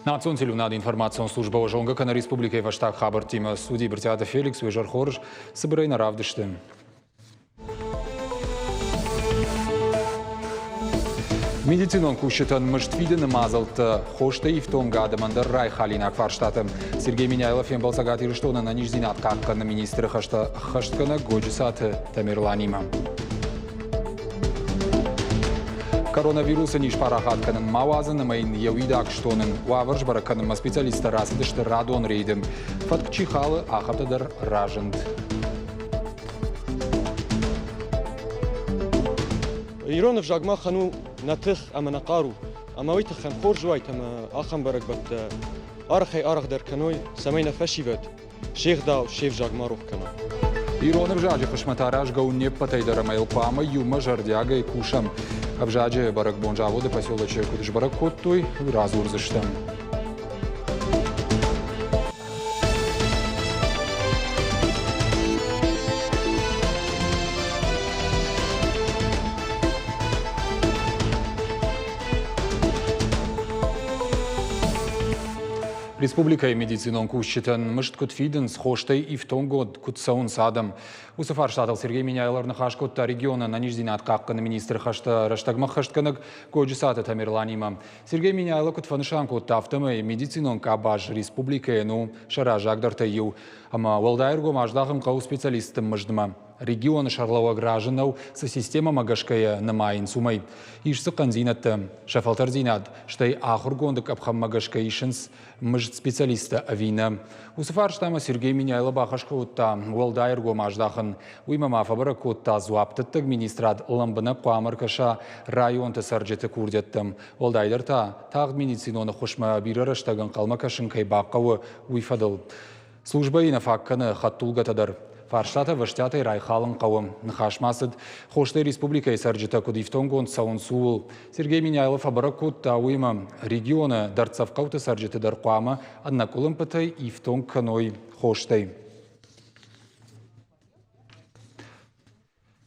Национ телеуынады информацион службӕ зонгӕ кӕны республикӕйы фӕстаг хабӕрттимӕ. Студийы Брытъиаты Феликс, уе зӕр хорз, цыбырӕй нӕ равдысты. Медицинон кусджытӕн мызд фидыны мадзӕлттӕ, хостӕ ифтонгад ӕмӕ ӕндӕр райхалинаг фарстатӕ. Сергей Меняйло фембӕлд Цӕгат Ирыстоны ӕнӕниздзинад хъахъхъӕныны министры хӕстӕ ӕххӕстгӕнӕг Годжысаты Тамерланимӕ. Коронавирусы низ парахат кӕнын ма уадзын ӕмӕ йын йӕ уидаг стонын. Уавӕр сбӕрӕг кӕнынмӕ специалисттӕ рацыдысты радон рейды. Фӕтк чи халы, ахӕмтӕ дӕр разынд. Ирон ӕвзаг махӕн у нӕ тых ӕмӕ нӕ хъару, ӕмӕ уый тыххӕн хорз уайт ӕмӕ ахӕм бӕрӕгбӕттӕ арӕхӕй-арӕхдӕр кӕной, цӕмӕй нӕ фӕсивӕд се гъдау, се взаг ма рох кӕна. Ирон ӕвзаджы хъысмӕт аразгӕ у не ппӕтӕй дӕр ӕмӕ йыл хъуамӕ иумӕ зӕрдиагӕй кусӕм. Ӕвзаджы бӕрӕгбон заводы поселочы куыд сбӕрӕг кодтой, уый радзурдзыстӕм. Республикӕйы медицинон кусджытӕн мызд куыд фидынц, хостӕй ифтонггонд куыд цӕуынц адӕм. Уыцы фарстатыл Сергей Меняйло ӕрныхас кодта регионы ӕнӕниздзинад хъахъхъӕныны министры хӕстӕ рӕстӕгмӕ ӕххӕстгӕнӕг Годжысаты Тамерланимӕ. Сергей Меняйло куыд фӕнысан кодта, афтӕмӕй медицинон къабаз республикӕйӕн у сӕ раззагдӕртӕй иу. Ӕмӕ уӕлдай ӕргом аздахын хъӕуы специалистты мыздмӕ. Регионы сӕргълӕууӕг разы нӕу, цы системӕмӕ гӕсгӕ йӕ нымайынц, уымӕй. Ис дзы хъӕндзинӕдтӕ, сӕ фӕлтӕрдзинад, стӕй ахуыргонды къӕпхӕнмӕ гӕсгӕ исынц мызд специалисттӕ ӕви нӕ. Уыцы фарстамӕ Сергей Меняйло бахӕс кодта уӕлдай ӕргом аздахын. Уыимӕ ма фӕбӕрӕг кодта, дзуапдӕттӕг министрад лӕмбынӕг хъуамӕ ӕркӕса районты цӕрджыты курдиӕттӕм. Уӕлдайдӕр та тагъд медицинон ӕххуысмӕ бирӕ рӕстӕг ӕнхъӕлмӕ кӕсын кӕй бахъӕуы, уый фӕдыл. Службӕйы нӕ фаг кӕны хӕдтулгӕтӕ дӕр. Фарстатӕ ӕвӕстиатӕй райхалын хъӕуы. Ныхас ма цыд, хостӕй республикӕйы цӕрджытӕ куыд ифтонггонд цӕуынц, ууыл. Сергей Меняйло фӕбӕрӕг кодта, уыимӕ регионы дӕрддзӕф хъӕуты цӕрджыты дӕр хъуамӕ ӕнӕкъуылымпытӕй ифтонг кӕной хостӕй.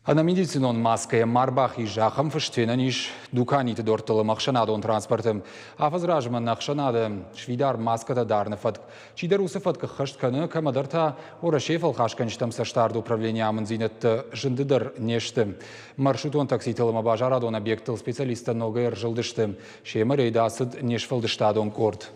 Ӕнӕмедицинон маскӕйӕ ма рбахиз, ахӕм фыст фенӕн ис дуканиты дортыл ӕмӕ ӕхсӕнадон транспорты. Афӕдз размӕ нӕ ӕхсӕнады сфидар маскӕтӕ дарыны фӕтк. Чидӕр уыцы фӕтк ӕххӕст кӕны, кӕмӕдӕр та Уӕрӕсейы фӕлхасгӕнджытӕм цӕстдарды управленийы амынддзинӕдтӕ зынды дӕр не сты. Маршрутон такситыл ӕмӕ базарадон объекттыл специалисттӕ ногӕй ӕрзылдысты. Семӕ рейд ацыд не сфӕлдыстадон къорд.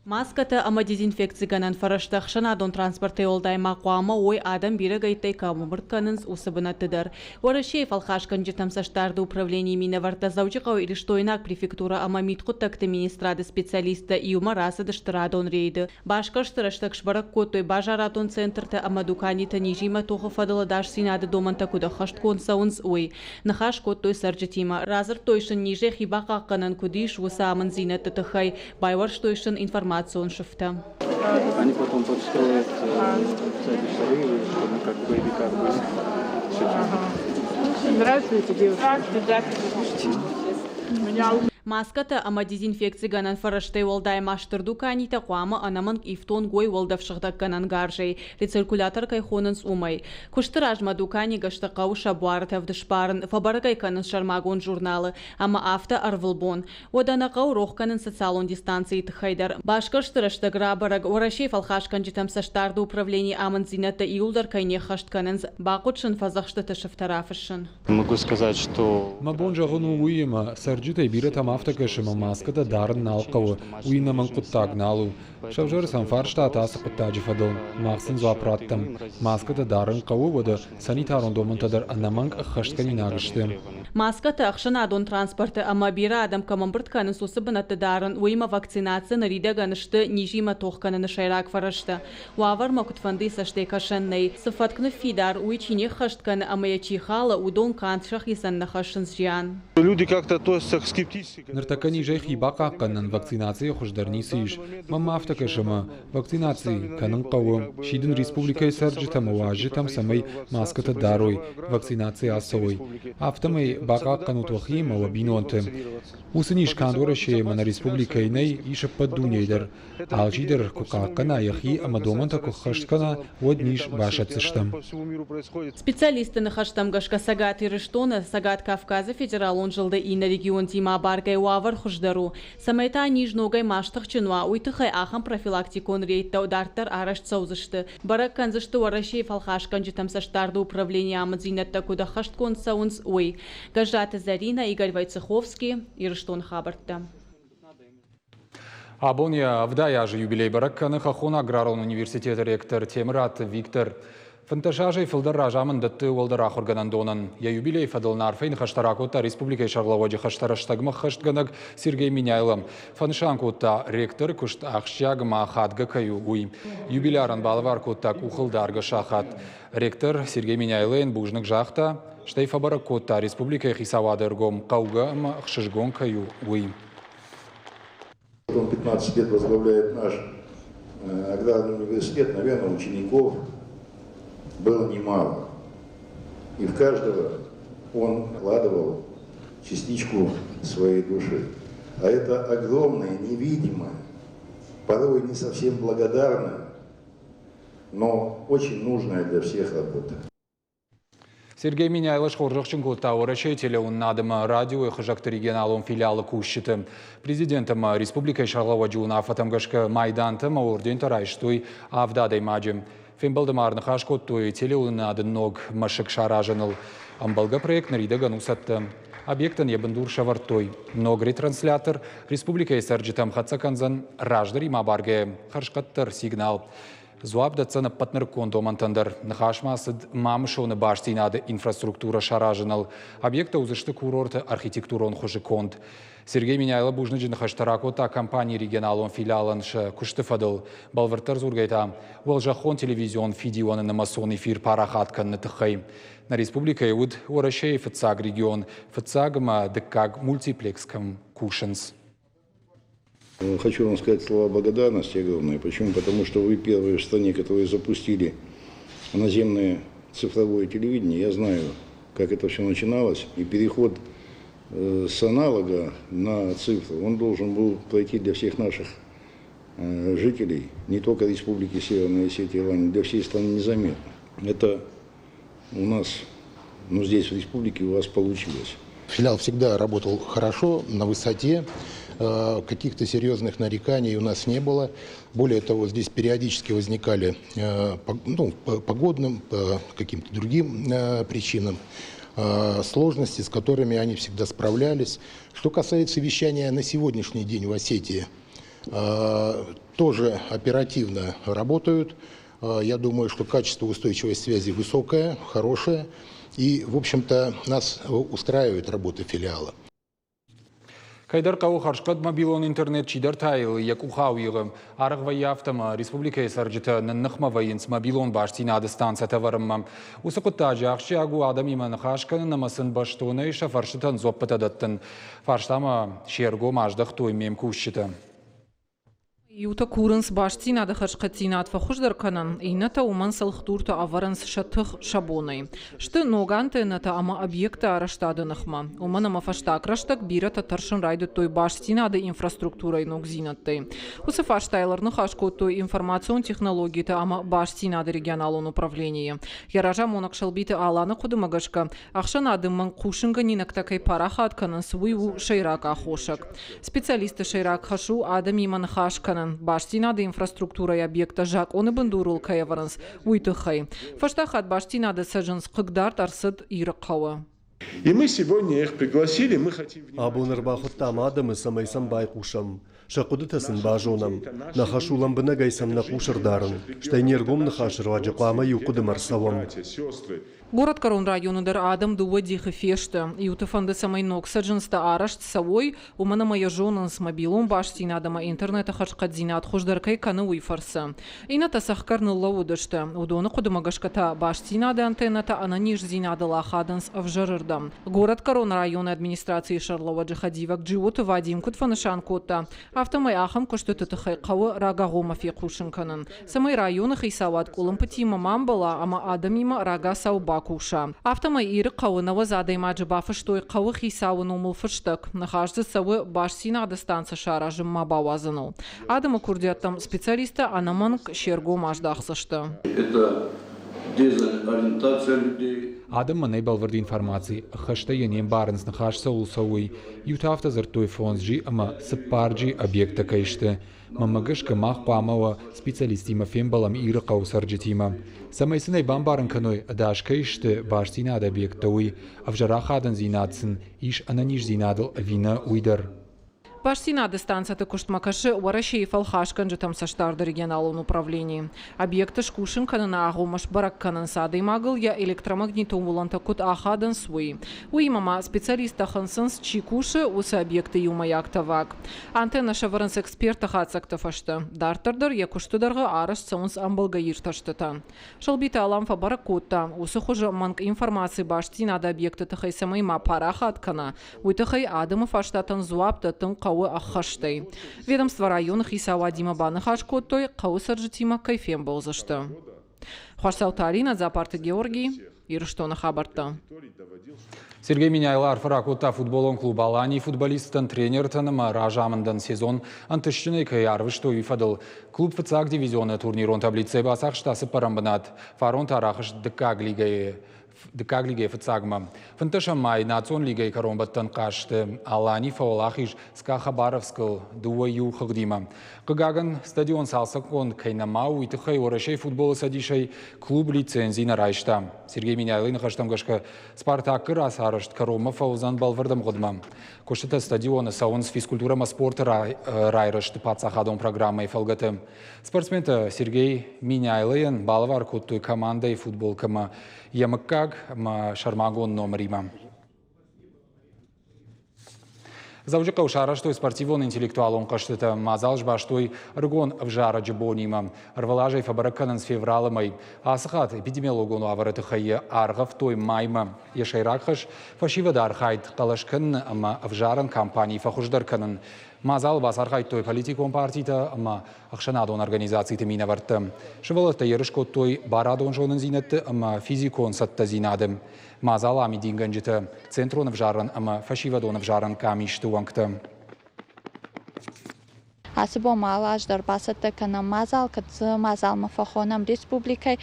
Маскӕтӕ ӕмӕ дезинфекцигӕнӕн фӕрӕзтӕ ӕхсӕнадон транспортӕй уӕлдай ма хъуамӕ уой, адӕм бирӕгӕйттӕй кӕм ӕмбырд кӕнынц, уыцы бынӕтты дӕр. Уӕрӕсейы фӕлхасгӕнджытӕм цӕстдарды управленийы минӕвӕрттӕ Дзӕуджыхъӕуы Ирыстойнаг префектурӕ ӕмӕ мидхъуыддӕгты министрады специалисттӕ иумӕ рацыдысты радон рейды. Басгӕрсты рӕстӕг сбӕрӕг кодтой, базарадон центртӕ ӕмӕ дуканиты низимӕ тохы фӕдыл ӕдасдзинады домӕнтӕ куыд ӕххӕстгонд цӕуынц, уый. Ныхас кодтой цӕрджытимӕ, радзырдтой сын, низӕй хи бахъахъхъӕнӕн куыд ис, уыцы амынддзинӕдты тыххӕй. Байуӕрстой сын информацион сыфтӕ. Они потом подстроят сзади шары, чтобы как боевика были. Здравствуйте, девушка. Здравствуйте, здравствуйте. Маскӕтӕ ӕмӕ дезинфекцигӕнӕн фӕрӕзтӕй уӕлдай ма стыр дуканитӕ хъуамӕ ӕнӕмӕнг ифтонг уой уӕлдӕфсыгъдӕггӕнӕн гарзӕй, рециркулятор кӕй хонынц, уымӕй. Куысты размӕ дуканигӕсты хъӕуы сӕ буары тӕвд сбарын, фӕбӕрӕг ӕй кӕнынц сӕрмагонд журналы ӕмӕ афтӕ ӕрвылбон. Уӕдӕ нӕ хъӕуы рох кӕнын социалон дистанцийы тыххӕй дӕр. Басгӕрсты рӕстӕг рабӕрӕг, Уӕрӕсейы фӕлхасгӕнджытӕм цӕстдарды управленийы амынддзинӕдтӕ иуылдӕр кӕй не ххӕст кӕнынц, бахъуыд сын фӕдзӕхстыты сыфтӕ рафыссын. Могу сказать, что Мӕ бон зӕгъын у уый, ӕмӕ цӕрджытӕй бирӕтӕм афтӕ кӕсы, ӕмӕ маскӕтӕ дарын нал хъӕуы, уый ӕнӕмӕнг хъуыддаг нал у. Сӕвзӕры сӕм фарстатӕ ацы хъуыддаджы фӕдыл. Мах сын дзуапп радтам. Маскӕтӕ дарын хъӕуы, уӕдӕ санитарон домӕнтӕ дӕр ӕнӕмӕнг ӕххӕстгӕнинаг сты. Маскӕтӕ ӕхсӕнадон транспорты ӕмӕ бирӕ адӕм кӕм ӕмбырд кӕнынц, уыцы бынӕтты дарын, уыимӕ вакцинаци ныридӕгӕн сты низимӕ тох кӕныны сӕйраг фӕрӕзтӕ. Уавӕрмӕ куыдфӕндыйы цӕстӕй кӕсӕн нӕй. Цы фӕтк ныффидар, уый чи не ххӕст кӕны ӕмӕ йӕ чи халы, уыдон канд сӕхицӕн нӕ хӕссынц зиан. Люди как-то относятся скептически. Ныртӕккӕ низӕй хи бахъахъхъӕнынӕн вакцинацийӕ хуыздӕр ницы ис. Мӕнмӕ афтӕ кӕсы ӕмӕ вакцинаци кӕнын хъӕуы. Сидын республикӕйы цӕрджытӕм ӕмӕ уазджытӕм, цӕмӕй маскӕтӕ дарой, вакцинаци ацӕуой. Афтӕмӕй бахъахъхъӕнут уӕхи ӕмӕ уӕ бинонты. Уыцы низ канд Уӕрӕсейы ӕмӕ нӕ республикӕйы нӕй, ис ӕппӕт дунейы дӕр. Алчидӕр куы хъахъхъӕна йӕхи ӕмӕ домӕнтӕ куы ххӕст кӕна, уӕд низ басӕтдзыстӕм. Специалистты ныхӕстӕм гӕсгӕ Цӕгат Ирыстоны, Цӕгат Кавказы федералон зылды иннӕ регионтимӕ абаргӕ. клиникӕйы уавӕр хуыздӕр у. Цӕмӕй та низ ногӕй ма стыхджын уа, уый тыххӕй ахӕм профилактикон рейдтӕ дарддӕр арӕзт цӕудзысты. Бӕрӕг кӕндзысты Уӕрӕсейы фӕлхасгӕнджытӕм цӕстдарды управленийы амынддзинӕдтӕ куыд ӕххӕстгонд цӕуынц, уый. Гӕззаты Зӕринӕ, Игорь Войцеховский, Ирыстоны хабӕрттӕ. Абон йӕ 70 азы юбилей бӕрӕг кӕны Хӕххон аграрон университеты ректор Темыраты Виктор. 15 азӕй фылдӕр разамынд дӕтты уӕлдӕр ахуыргӕнӕндонӕн. Йӕ юбилейы фӕдыл ын арфӕйы ныхӕстӕ ракодта республикӕйы сӕргълӕууӕджы хӕстӕ рӕстӕгмӕ ӕххӕстгӕнӕг Сергей Меняйло. Фӕнысан кодта, ректоры куыст ахсджиаг ӕмӕ ахадгӕ кӕй у, уый. Юбилярӕн балӕвар кодта къухылдаргӕ сахат. Ректор Сергей Меняйлойӕн бузныг загъта, стӕй фӕбӕрӕг кодта, республикӕйы хицауады ӕргом хъӕугӕ ӕмӕ ӕхсызгон кӕй у, уый. Он 15 лет возглавляет наш аграрный университет, наверное, учеников было немало. И в каждого он вкладывал частичку своей души. А это огромная, невидимая, порой не совсем благодарная, но очень нужная для всех работа. Сергей Меняйло схорзӕхджын кодта Уӕрӕсейы телеуынынад ӕмӕ радиойы хызӕгты регионалон филиалы кусджыты. Президент ӕмӕ республикӕйы сӕргълӕууӕджы уынаффӕтӕм гӕсгӕ майдантӕ ӕмӕ ордентӕ райстой авд адӕймаджы. Фембӕлды ма ӕрныхас кодтой телеуынынады ног мӕсыг саразыныл. Ӕмбӕлгӕ проект ныридӕгӕн у цӕттӕ. Объектӕн йӕ бындур сӕвӕрдтой. Ног ретранслятор республикӕйы цӕрджытӕм хӕццӕ кӕндзӕн раздӕримӕ абаргӕйӕ хӕрзхъӕддӕр сигнал. Дзуапп дӕтдзӕн ӕппӕт нырыккон домӕнтӕн дӕр. Ныхас ма цыд Мамысоны бастдзинады инфраструктурӕ саразыныл. Объекттӕ уыдзысты курорты архитектурон хуызы конд. Сергей Меняйло бузныджы ныхӕстӕ ракодта компанийы регионалон филиалӕн сӕ куысты фӕдыл. Бӕлвырддӕр дзургӕйӕ та, уӕлзӕххон телевизион фидиуӕны нымӕцон эфир парахат кӕныны тыххӕй. Нӕ республикӕйы уыд Уӕрӕсейы фыццаг регион, фыццаг ӕмӕ дыккаг мультиплекс кӕм кусынц. Хочу вам сказать слова благодарности огромные. Почему? Потому что вы первые в стране, которые запустили наземное цифровое телевидение. Я знаю, как это все начиналось. И переход с аналога на цифру, он должен был пройти для всех наших жителей, не только Республики Северная Осетия и Алания, для всей страны незаметно. Это у нас, ну здесь в республике у вас получилось. Филиал всегда работал хорошо, на высоте. Каких-то серьезных нареканий у нас не было. Более того, здесь периодически возникали ну, по погодным, по каким-то другим причинам сложности, с которыми они всегда справлялись. Что касается вещания на сегодняшний день в Осетии, тоже оперативно работают. Я думаю, что качество устойчивой связи высокое, хорошее. И, в общем-то, нас устраивает работа филиала. Кӕйдӕр хъӕуы хӕрзхъӕд мобилон интернет чидӕртӕ йыл йӕ къух ауигъы. Арӕх вӕййы афтӕ ӕмӕ республикӕйы цӕрджытӕ нынныхмӕ вӕййынц мобилон бастдзинады станцӕтӕ ӕвӕрынмӕ. Уыцы хъуыддаджы ахсджиаг у адӕмимӕ ныхас кӕнын ӕмӕ сын бӕстонӕй сӕ фӕрстытӕн дзуӕппытӕ дӕттын. Фарстамӕ се ргом аздӕхтой ме мкусджытӕ. Иутӕ курынц бастдзинады хӕрзхъӕддзинад фӕхуыздӕр кӕнын, иннӕтӕ уымӕн цӕлхдуртӕ ӕвӕрынц сӕ тых, сӕ бонӕй. Сты ног антеннӕтӕ ӕмӕ объектты арӕзтады ныхмӕ. Уымӕн ӕмӕ фӕстаг рӕстӕг бирӕтӕ тӕрсын райдыдтой бастдзинады инфраструктурӕйы ногдзинӕдтӕй. Уыцы фарстайыл ӕрныхас кодтой информацион технологиты ӕмӕ бастдзинады регионалон управленийы. Йӕ разамонӕг Сӕлбиты Аланы хъуыдымӕ гӕсгӕ, ӕхсӕнады мӕнг хъусынгӕнинӕгтӕ кӕй парахат кӕнынц, уый у сӕйраг аххосаг. Специалистты сӕйраг хӕс у адӕмимӕ ныхас кӕнын, бастдзинады инфраструктурӕйы объекттӕ закъоны бындурыл кӕй ӕвӕрынц, уый тыххӕй. Фӕстаг хатт бастдзинады цӕджындз хъыгдард ӕрцыд Ирыхъӕуы. И мы сегодня их пригласили, мы хотим... Абон ӕрбахуыдтам адӕмы, цӕмӕй сӕм байхъусӕм, сӕ хъуыдытӕ сын базонӕм. Нӕ хӕс у лӕмбынӕгӕй сӕм нӕ хъус ӕрдарын, стӕй не ргом ныхасы руаджы хъуамӕ иу хъуыдымӕ ӕрцӕуӕм. Горӕтгӕрон районы дӕр адӕм дыууӕ дихы фесты. Иуты фӕнды, цӕмӕй ног цӕджындзтӕ арӕзт цӕуой, уымӕн ӕмӕ йӕ зонынц, мобилон бастдзинад ӕмӕ интернеты хӕрзхъӕддзинад хуыздӕр кӕй кӕны, уый фӕрцы. Иннӕтӕ цӕхгӕр ныллӕууыдысты. Уыдоны хъуыдымӕ гӕсгӕ та бастдзинады антеннӕтӕ ӕнӕниздзинадыл ахадынц ӕвзӕрырдӕм. Горӕтгӕрон районы администрацийы сӕргълӕууӕджы хӕдивӕг Джиоты Вадим куыд фӕнысан кодта, афтӕмӕй ахӕм куыстыты тыххӕй хъӕуы рагагъоммӕ фехъусын кӕнын, цӕмӕй районы хицауад къуылымпытимӕ ма ӕмбӕла ӕмӕ адӕмимӕ рагацау бакуса. Афтӕмӕй Иры хъӕуы 90 адӕймаджы бафыстой хъӕуы хицауы номыл фыстӕг. Ныхас дзы цӕуы бастдзинады станцӕ саразын ма бауадзыныл. Адӕмы куырдиӕттӕм специалисттӕ ӕнӕмӕнг се ргом аздахдзысты. Это дезориентация людей. Адӕммӕ нӕй бӕлвырд информаци, ӕххӕстӕй йӕ не мбарынц, ныхас цӕуыл цӕуы, уый. Иутӕ афтӕ дзырдтой 5G ӕмӕ 4G объекттӕ кӕй сты. Мӕнмӕ гӕсгӕ мах хъуамӕ уӕ специалисттимӕ фембӕлӕм Ирыхъӕуы цӕрджытимӕ, цӕмӕй сын ӕй бамбарын кӕной, ӕдас кӕй сты бастдзинады объекттӕ, уый, ӕвзӕр ахадындзинад сын ис ӕнӕниздзинадыл ӕви нӕ, уый дӕр. Бастдзинады станцӕты куыстмӕ кӕсы Уӕрӕсейы фӕлхасгӕнджытӕм цӕстдарды регионалон управлени. Объекты скусын кӕныны агъоммӕ сбӕрӕг кӕнынц адӕймагыл йӕ электромагнитон уылӕнтӕ куыд ахадынц, уый. Уыимӕ ма специалисттӕ хынцынц, чи кусы, уыцы объекты иумӕйаг тӕваг. Антеннӕ сӕвӕрынц экспертты хатдзӕгты фӕстӕ. Дарддӕр дӕр йӕ куысты дӕргъы арӕзт цӕуынц ӕмбӕлгӕ иртӕстытӕ. Сӕлбиты Алан фӕбӕрӕг кодта, уыцы хуызы мӕнг информаци бастдзинады объекты тыххӕй цӕмӕй ма парахат кӕна, уый тыххӕй адӕмы фарстатӕн дзуапп дӕттын хъӕуы ӕххӕстӕй. Ведомство районы хицауадимӕ баныхас кодтой, хъӕуы цӕрджытимӕ кӕй фембӕлдзысты. Хуасдзауты Алинӕ, Дзапарты Георгий, Ирыстоны хабӕрттӕ. Сергей Меняйло арфӕ ракодта футболон клуб «Алани» футболисттӕн, тренертӕн ӕмӕ разамындӕн сезон ӕнтыстджынӕй кӕй арвыстой, уый фӕдыл. Клуб фыццаг дивизионы турнирон таблицӕйы бацахста цыппӕрӕм бынат. Фарон та рахызт дыккаг лигӕйы дыккаг лигӕйы фыццагмӕ. Фынддӕсӕм май национ лигӕйы кӕронбӕттӕн хъазты Алани фӕуӕлахиз СКА Хабаровскыл 2-иу хыгъдимӕ. Хъыгагӕн, стадион цалцӕггонд кӕй нӕма у, уый тыххӕй Уӕрӕсейы футболы цӕдисӕй клуб лицензи нӕ райста. Сергей Меняйлойы ныхӕстӕм гӕсгӕ, Спартакы рацарӕзт кӕронмӕ фӕуыдзӕн бӕлвырд ӕмгъуыдмӕ. Куыстытӕ стадионы цӕуынц физкультурӕ ӕмӕ спорты райрӕзты паддзахадон программӕйы фӕлгӕты. Спортсментӕ Сергей Меняйлойӕн балӕвар кодтой командӕйы футболкӕмӕ йӕ мыггаг ӕмӕ сӕрмагонд номыримӕ. Дзӕуджыхъӕуы сарӕзтой спортивон интеллектуалон хъӕзтытӕ. Мадзал сбастой ӕрыгон ӕвзарӕджы бонимӕ. Ӕрвылазӕй фӕбӕрӕг кӕнынц февралы мӕй. Ацы хатт эпидемиологон уавӕры тыххӕй йӕ аргъӕвтой маймӕ. Йӕ сӕйраг хӕс – фӕсивӕды архайд хъӕлӕс кӕныны ӕмӕ ӕвзарӕн кампани фӕхуыздӕр кӕнын. Мадзалы бацархайдтой политикон партитӕ ӕмӕ ӕхсӕнадон организациты минӕвӕрттӕ. Сывӕллӕттӕ ерыс кодтой барадон зонындзинӕдты ӕмӕ физикон цӕттӕдзинады. Мадзалы амидингӕнджытӕ, центрон ӕвзарӕн ӕмӕ фӕсивӕдон ӕвзарӕн къамисты уӕнгтӕ. Ацы бон ма алы аз дӕр бацӕттӕ кӕнӕм мадзал, кӕд дзы мадзалмӕ фӕхонӕм республикӕйы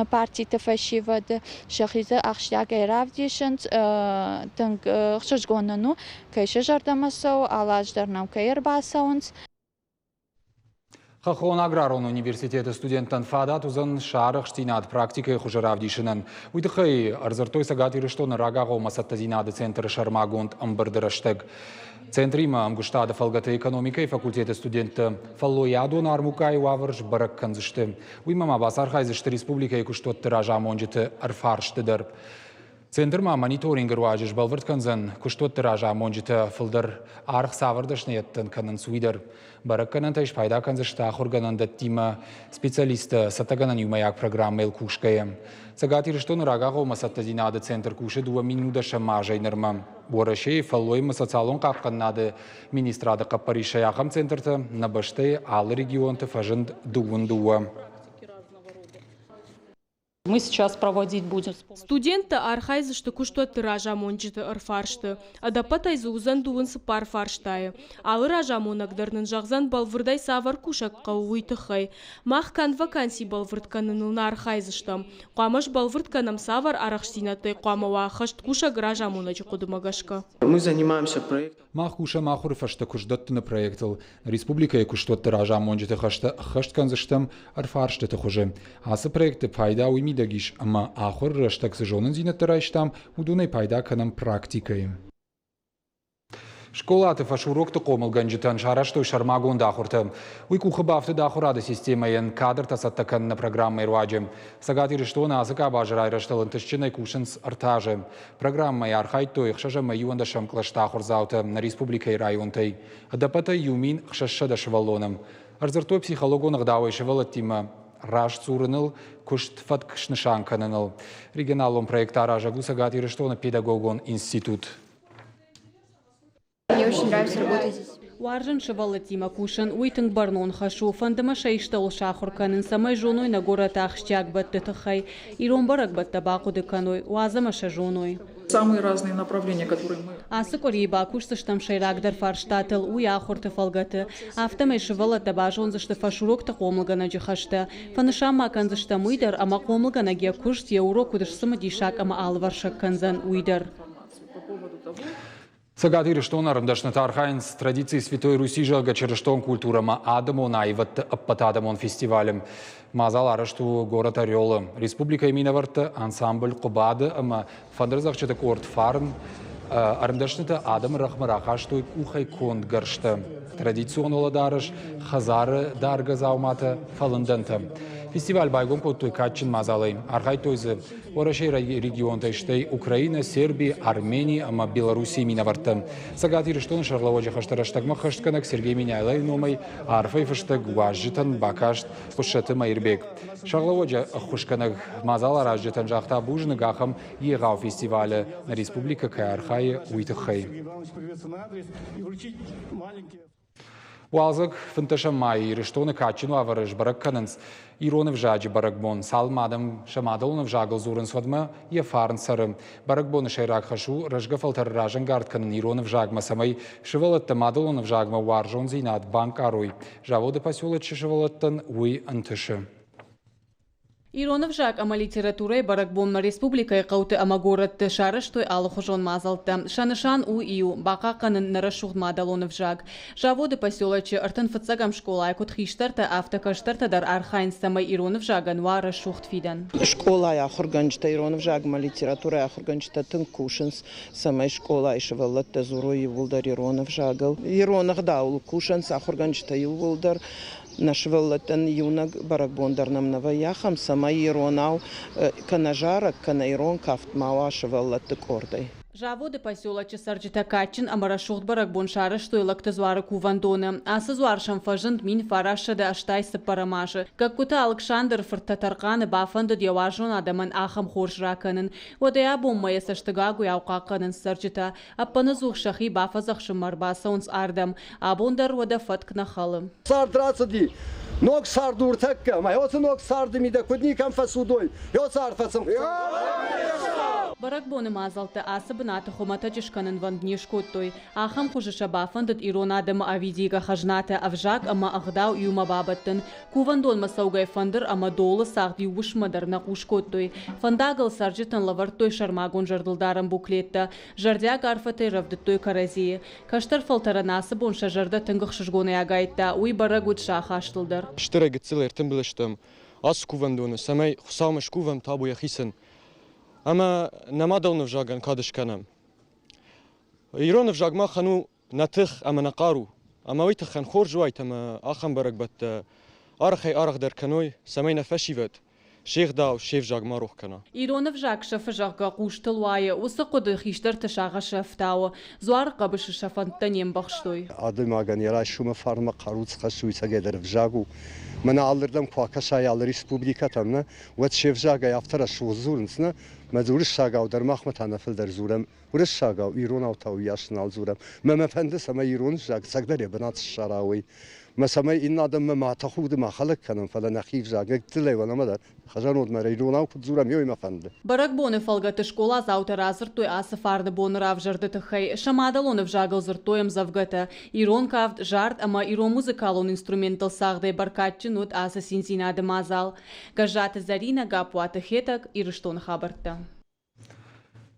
партиты фӕсивӕды, сӕхи дзы ахсджиагӕй равдисынц. Тынг ӕхсызгон нын у, кӕй сӕ зӕрдӕмӕ цӕуы, алы аз дӕр нӕм кӕй ӕрбацӕуынц. Хӕххон аграрон университеты студенттӕн фадат уыдзӕн сӕ арӕхстдзинад практикӕйы хуызы равдисынӕн. Уый тыххӕй ӕрдзырдтой Цӕгат Ирыстоны рагагъоммӕ цӕттӕдзинады центры сӕрмагонд ӕмбырды рӕстӕг. Центримӕ ӕмгуыстады фӕлгӕты экономикӕйы факультеты студенттӕ фӕллойадон армукъайы уавӕр сбӕрӕг кӕндзысты. Уыимӕ ма бацархайдзысты республикӕйы куыстуӕтты разамонджыты ӕрфарсты дӕр. Центр ма мониторингы руаджы сбӕлвырд кӕндзӕн, куыстуӕтты разамонджытӕ фылдӕр аргъ цавӕр дӕсныйӕдтӕн кӕнынц, уый дӕр. Бӕрӕггӕнӕнтӕй спайда кӕндзысты ахуыргӕнӕндӕттимӕ специалисттӕ цӕттӕгӕнӕн иумӕйаг программӕйыл кусгӕйӕ. Цӕгат Ирыстоны рагагъоммӕ цӕттӕдзинады центр кусы 2010 азӕй нырмӕ. Уӕрӕсейы фӕллой ӕмӕ социалон хъахъхъӕнынады министрады хъӕппӕрисӕй ахӕм центртӕ нӕ бӕстӕйы алы регионты фӕзынд 22. Мы сейчас проводить будем. Студенттӕ архайдзысты куыстуӕтты разамонджыты ӕрфарсты. Ӕдӕппӕтӕй дзы уыдзӕн 24 фарстайы. Алы разамонӕг дӕр нын зӕгъдзӕн бӕлвырдӕй цавӕр кусӕг хъӕуы, уый тыххӕй. Мах канд ваканси бӕлвырд кӕныныл нӕ архайдзыстӕм. Хъуамӕ сбӕлвырд кӕнӕм, цавӕр арӕхстдзинӕдтӕй хъуамӕ уа ӕххӕст кусӕг разамонӕджы хъуыдымӕ гӕсгӕ. Мы занимаемся проектом. Мах кусӕм ахуыры фӕстӕ куыстдӕттыны проектыл. Республикӕйы куыстуӕтты разамонджыты хӕстӕ ӕххӕст кӕндзыстӕм ӕрфарстыты хуызы. Ацы проекты пайда уый мидӕг ис, ӕмӕ ахуыры рӕстӕг цы зонындзинӕдтӕ райстам, уыдонӕй пайда кӕнӕм практикӕйы. Скъолаты фӕсурокты хъомылгӕнджытӕн сарӕзтой сӕрмагонд ахуыртӕ. Уый къухы бафтыд ахуырады системӕйӕн кадртӕ цӕттӕ кӕныны программӕйы руаджы. Цӕгат Ирыстоны ацы къабазы райрӕзтыл ӕнтыстджынӕй кусынц ӕртӕ азы. Программӕйы архайдтой ӕхсӕз ӕмӕ иуӕндӕсӕм кълӕсты ахуырдзаутӕ нӕ республикӕйы районтӕй. Ӕдӕппӕтӕй 1600 сывӕллоны. Ӕрдзырдтой психологон ӕгъдауӕй сывӕллӕттимӕ раст дзурыныл, куыст фӕтк снысан кӕныныл. Регионалон проект аразӕг у Цӕгат Ирыстоны педагогон институт. Мне очень нравится работать здесь. Уарзын сывӕллӕттимӕ кусын, уый тынг бӕрнон хӕс у. Фӕнды мӕ сӕ истӕуыл сахуыр кӕнын, цӕмӕй зоной нӕ горӕты ахсджиаг бӕтты тыххӕй. Ирон бӕрӕгбӕттӕ бахъуыды кӕной, уадз ӕмӕ сӕ зоной. Самые разные направления, которые мы Ацы къуырийы бакусдзыстӕм сӕйрагдӕр фарстатыл, уый ахуырты фӕлгӕты. Афтӕмӕй сывӕллӕттӕ базондзысты фӕсурокты хъомылгӕнӕджы хӕстӕ. Фӕнысан ма кӕндзыстӕм уый дӕр, ӕмӕ хъомылгӕнӕг йӕ куыст, йӕ урок куыд сцымыдисаг ӕмӕ алывӕрсыг кӕндзӕн, уый дӕр. Цӕгат Ирыстоны ӕрмдӕснытӕ архайынц традици Святой Руси, зӕгъгӕ, чырыстон культурӕмӕ адӕмон аивӕдты ӕппӕтадӕмон фестивалы. Мадзал арӕзт у горӕт Орелы. Республикӕйы минӕвӕртты ансамбль Хъуыбады ӕмӕ фӕндырдзӕгъдджыты къорд Фарн ӕрмдӕснытӕ адӕмы рӕгъмӕ рахастой къухӕй конд гӕрзтӕ, традицион уӕлӕдарӕс, хӕдзары даргӕ дзауматӕ, фӕлындӕнтӕ. Фестиваль байгом кодтой кадджын мадзалӕй. Архайдтой дзы Уӕрӕсейы регионтӕй, стӕй Украинӕ, Серби, Армени ӕмӕ Белоруссийы минӕвӕрттӕ. Цӕгат Ирыстоны сӕргълӕууӕджы хӕсты рӕстӕгмӕ хӕстгӕнӕг Сергей Меняйлойы номӕй арфӕйы фыстӕг уазджытӕн бакаст Хуссаты Мӕирбег. Сӕргълӕууӕджы ӕххуысгӕнӕг мадзаларазджытӕн загъта бузныг ахӕм егъау фестивалы нӕ республикӕ кӕй архайы, уый тыххӕй. Уалдзӕг 15 майы Ирыстоны кадджын уавӕры сбӕрӕг кӕнынц ирон ӕвзаджы бӕрӕгбон. Цалынмӕ адӕм сӕ мадӕлон ӕвзагыл дзурынц, уӕдмӕ йӕ фарн цӕры. Бӕрӕгбоны сӕйраг хӕс у рӕзгӕ фӕлтӕры разӕнгард кӕнын ирон ӕвзагмӕ, цӕмӕй сывӕллӕттӕ мадӕлон ӕвзагмӕ уарзондзинад банкъарой. Заводы поселочы сывӕллӕттӕн уый ӕнтысы. Ирон ӕвзаг ӕмӕ литературӕйы бӕрӕгбонмӕ республикӕйы хъӕуты ӕмӕ горӕтты сарӕзтой алыхуызон мадзӕлттӕ. Сӕ нысан у иу – бахъахъхъӕнын нӕ рӕсугъд мадӕлон ӕвзаг. Заводы поселочы 35-ӕм скъолайы куыд хистӕртӕ, афтӕ кӕстӕртӕ дӕр архайынц, цӕмӕй ирон ӕвзагӕн уа рӕсугъд фидӕн. Скъолайы ахуыргӕнджытӕ, ирон ӕвзагмӕ литературӕйы ахуыргӕнджытӕ тынг кусынц, цӕмӕй скъолайы сывӕллӕттӕ дзурой иууылдӕр ирон ӕвзагыл. Ирон ӕгъдауыл кусынц ахуыргӕнджытӕ иууылдӕр. Нӕ сывӕллӕттӕн иунӕг бӕрӕгбон дӕр нӕм нӕ вӕййы ахӕм, цӕмӕй иронау кӕнӕ зарӕг, кӕнӕ ирон кафт ма уа сывӕллӕтты къордӕй. Заводы поселочы цӕрджытӕ кадджын ӕмӕ рӕсугъд бӕрӕгбон сарӕзтой Лӕгты дзуары кувӕндоны. Ацы дзуар сӕм фӕзынд 1984 азы. Гӕгкуыты Алыксандры фырт Тӕтӕрхъаны бафӕндыд йӕ уарзон адӕмӕн ахӕм хорз ракӕнын. Уӕдӕй абонмӕ йӕ цӕстыгагуыйау хъахъхъӕнынц цӕрджытӕ. Ӕппынӕдзух сӕхи бафӕдзӕхсынмӕ ӕрбацӕуынц ардӕм. Абон дӕр уӕдӕ фӕтк нӕ хӕлы. Цард рацыди, ног цард уртӕккӕ, ӕмӕ уыцы ног царды мидӕг куыд никӕм фӕцудой, уыцы арфӕ сын Бӕрӕгбоны мадзӕлттӕ ацы бынаты хуымӕтӕджы скӕнынвӕнд не скодтой. Ахӕм хуызы сӕ бафӕндыд ирон адӕмы ӕвидийгӕ хӕзнатӕ, ӕвзаг ӕмӕ ӕгъдау иумӕ бабӕттын. Кувӕндонмӕ цӕугӕ фӕндыр ӕмӕ долы цагъд иу уысммӕ дӕр нӕ хъус кодтой. Фӕндагыл цӕрджытӕн лӕвӕрдтой сӕрмагонд зӕрдылдарӕн буклеттӕ. Зӕрдиаг арфӕтӕй рӕвдыдтой кӕрӕдзийы. Кӕстӕр фӕлтӕрӕн ацы бон сӕ зӕрдӕ тынг ӕхсызгонӕй агайдта, уый бӕрӕг уыд сӕ ахастыл дӕр. Стырӕй гыццыл ӕртымбыл стӕм ацы кувӕндоны, цӕмӕй Хуыцаумӕ скувӕм табу йӕхицӕн ӕмӕ нӕ мадӕлон ӕвзагӕн кад скӕнӕм. Ирон ӕвзаг махӕн у нӕ тых ӕмӕ нӕ хъару, ӕмӕ уый тыххӕн хорз уайт ӕмӕ ахӕм бӕрӕгбӕттӕ арӕхӕй-арӕхдӕр кӕной, цӕмӕй нӕ фӕсивӕд се гъдау, се взаг ма рох кӕна. Ирон ӕвзаг сӕфы, зӕгъгӕ, хъустыл уайы. Уыцы хъуыды хистӕрты сагъӕсы ӕфтауы. Дзуары хъӕбысы сӕ фӕндтӕ не мбӕхстой. Адӕймагӕн йӕ райсомы фарнмӕ хъару цы хӕссы, уый цӕгӕйдӕр ӕвзаг у. Мӕнӕ алырдӕм куы акӕсай алы республикӕтӕм, нӕ, уӕд се взагӕй афтӕ рӕсугъд дзурынц, нӕ, мӕ уырыссагау дӕр махмӕ та нӕ фылдӕр дзурӕм уырыссагау, иронау та уыйас нал дзурӕм. Мӕ мӕ фӕнды, цӕмӕй ирон ӕвзаг ӕцӕгдӕр йӕ бынат ссара, уый. Мӕ цӕмӕй иннӕ адӕммӕ ма тӕхуды ма хӕлӕг кӕнӕм, фӕлӕ нӕхи ӕвзаг гыццылӕй уӕлӕмӕ дӕр хӕзӕнодмӕ иронау куыд дзурӕм, уый мӕ фӕнды. Бӕрӕгбоны фӕлгӕты скъоладзаутӕ радзырдтой ацы фарны боны равзӕрды тыххӕй. Сӕ мадӕлон ӕвзагыл дзырдтой ӕмдзӕвгӕтӕ. Ирон кафт, зард ӕмӕ ирон музыкалон инструменттыл цагъдӕй бӕркадджын уыд ацы циндзинады мадзал. Гӕззаты Зӕринӕ, Гаппуаты Хетӕг, Ирыстоны хабӕрттӕ.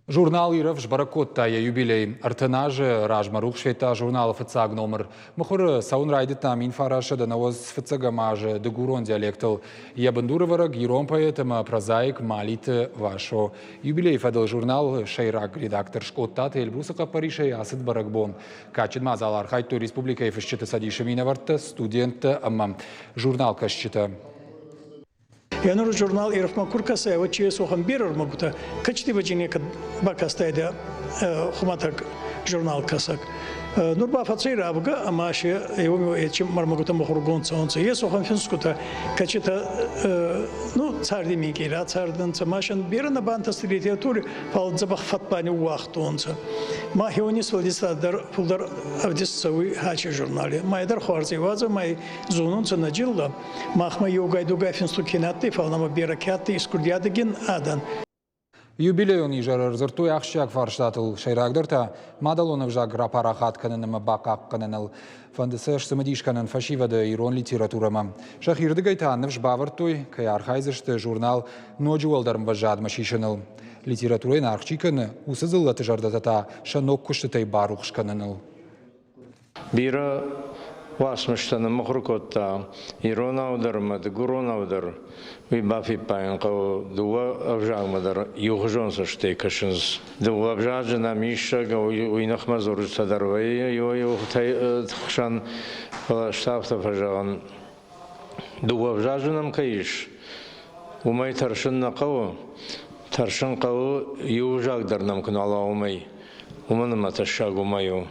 Журнал Ирӕф сбӕрӕг кодта йӕ юбилей. 30 азы размӕ рухс федта журналы фыццаг номыр. Мыхуыры цӕуын райдыдта 1995 азы дыгурон диалектыл. Йӕ бындурӕвӕрӕг ирон поэт ӕмӕ прозаик Малиты Васо. Юбилейы фӕдыл журналы сӕйраг редактор Скъодтаты Эльбрусы хъӕппӕрисӕй ацыд бӕрӕгбон. Кадджын мадзалы архайдтой республикӕйы фысджыты цӕдисы минӕвӕрттӕ, студенттӕ ӕмӕ журналкӕсджытӕ. Еныр журнал Ирфма ку ркӕсай, уӕд чи ес уӕхӕн берӕ ӕрмӕгутӕ, кӕчити ба некӕд бакастайдӕ хумӕтӕг журнал кӕсӕг. Нур ба фӕцӕй равгӕ ӕма си еуми ечи ӕрмӕгутӕ мухургонд цӕунцӕ. Ес уӕхӕн финсгутӕ, кӕчитӕ ну, царди минкъий рацардӕнцӕ, ма сӕн берӕ нӕ бантӕсти литератури, фал дзӕбӕх фӕд ниууагътонцӕ. Ма хеуони сфӕлдистадӕ дӕр фулдӕр ӕвдист цӕуй хачи журнали. Ма е дӕр хуарз иваза, ма зонунцӕ нӕ дзиллӕ. Махмӕ еугай-дугай финстуг ке на адтӕй, фал нӕмӕ берӕ ке адтӕй искурдиадӕгин адӕн. Юбилейон изӕры ӕрдзырдтой ахсджиаг фарстатыл, сӕйрагдӕр та мадӕлон ӕвзаг рапарахат кӕнын ӕмӕ бахъахъхъӕныныл. Фӕнды сӕ сцымыдис кӕнын фӕсивӕды ирон литературӕмӕ. Сӕхирдыгӕй та ныфс бавӕрдтой, кӕй архайдзысты журнал ноджы уӕлдӕр ӕмвӕзадмӕ сисыныл. Литературӕйӕн аргъ чи кӕны, уыцы дзыллӕты зӕрдӕтӕ та сӕ ног куыстытӕй барухс кӕныныл. Бирӕ уацмыстӕ ныммыхуыр кодта иронау дӕр ӕмӕ дыгуронау дӕр. Уый бафиппайын хъӕуы, дыууӕ ӕвзагмӕ дӕр иухуызон цӕстӕй кӕсынц. Дыууӕ ӕвзаджы нӕм ис, уый ныхмӕ дзурджытӕ дӕр вӕййы иуӕй-иутӕй хсӕн, фӕлӕ ӕз та афтӕ фӕзӕгъын, дыууӕ ӕвзаджы нӕм кӕй ис, уымӕй тӕрсын нӕ хъӕуы. Тӕрсын хъӕуы, иу ӕвзаг дӕр нӕм куы нал уа, уымӕй. Уымӕн ӕмӕ тӕссаг уымӕй у.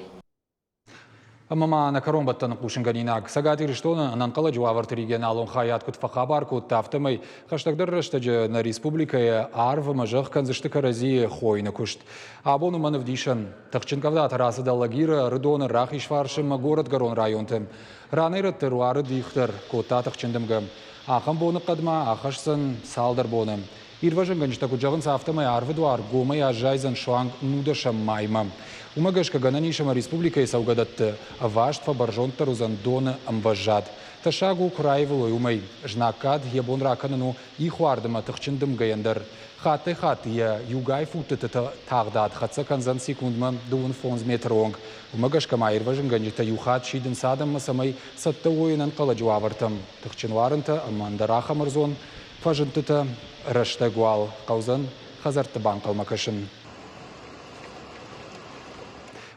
Ӕмӕ ма нӕ кӕронбӕттӕны хъусынгӕнинаг. Цӕгат Ирыстоны ӕнӕнхъӕлӕджы уавӕрты регионалон хайад куыд фӕхабар кодта, афтӕмӕй хӕстӕгдӕр рӕстӕджы нӕ республикӕйы арв ӕмӕ зӕхх кӕндзысты кӕрӕдзийы хойыны куыст. Абон уымӕн ӕвдисӕн. Тыхджын къӕвдатӕ рацыд Алагиры, Ӕрыдоны, Рахизфарсы ӕмӕ горӕтгӕрон районты. Ранӕй-рӕтты руарыд их дӕр, кодта тыхджын дымгӕ. Ахӕм боныхъӕдмӕ ахӕсдзӕн цалдӕр боны. Ирвӕзынгӕнджытӕ куыд зӕгъынц, афтӕмӕй арвы дуар гомӕй аззайдзӕн суанг нудӕсӕм маймӕ. Уымӕ гӕсгӕ гӕнӕн ис ӕмӕ республикӕйы цӕугӕдӕтты ӕваст фӕбӕрзонддӕр уыдзӕн доны ӕмвӕзад. Тӕссаг у, куы раивылой, уымӕй. Знаггад йӕ бон ракӕнын у ихуард ӕмӕ тыхджын дымгӕйӕн дӕр. Хаттӕй-хатт йӕ иугай футтыты тагъдад хӕццӕ кӕндзӕн секундмӕ 25 метры онг. Уымӕ гӕсгӕ ма ирвӕзынгӕнджытӕ иу хатт сидынц адӕммӕ, цӕмӕй цӕттӕ уой ӕнӕнхъӕлӕджы уавӕртӕм. Тыхджын уарынтӕ ӕмӕ ӕндӕр ахӕм ӕрдзон Фӕзындтытӕ рӕстӕг уал хъӕудзӕн хӕдзӕртты банхъӕлмӕ кӕсын.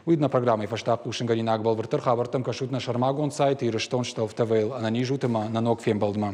Уый нӕ программӕйы фӕстаг хъусынгӕнинаг бӕлвырддӕр хабӕрттӕм кӕсут нӕ сӕрмагонд сайт Ирыстон Штелф ТВ-йыл. Ӕнӕниз ут ӕмӕ нӕ ног фембӕлдмӕ.